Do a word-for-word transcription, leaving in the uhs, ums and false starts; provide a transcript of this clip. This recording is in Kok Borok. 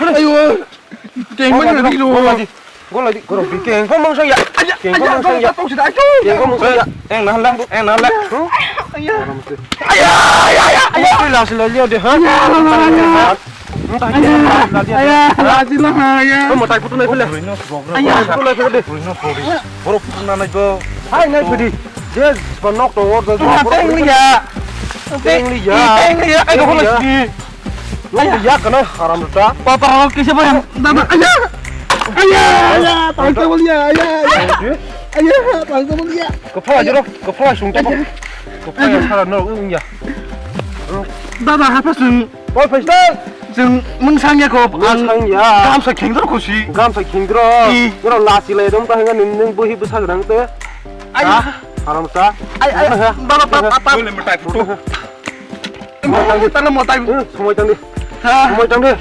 Ayo. Teng mani rilo. Golai di, golai di, keng ko mangsa ya. Keng ko mangsa ya. Keng ko mangsa ya. Eng na la, eng na la. Aya, aya, aya, aya. Aya, la sila liya de, ha? Aya, la sila, aya. Mo tai putu nai pele. Aya, putu nai pele de. Boro putu na nai go. Hai nai pele. Je, spa nok to wor. Teng liya. Teng liya. Teng liya. Ayo, hola si. Nokni yak kana haram rwta. Papa rok kisa bayam. Dada, aya. Aya, aya, tangsa boliya, aya, aya. Aya, tangsa boliya. Kepala jorok, kepala sungta. Kepala sara no ungya. Dada, hapa sung. Oi, Faisal. Sung mungsang ya ko. Mungsang ya. Gamsa khengdor kusi. Gamsa khengdor. Oro lasi lai dom ta hanga ning ning bohi bwsa grang te. Aya. Haram sa. Ay, ay, baba, baba, baba. Tangdi, tangdi, motai. Somoi tangdi. Ha. Somoi tangdi.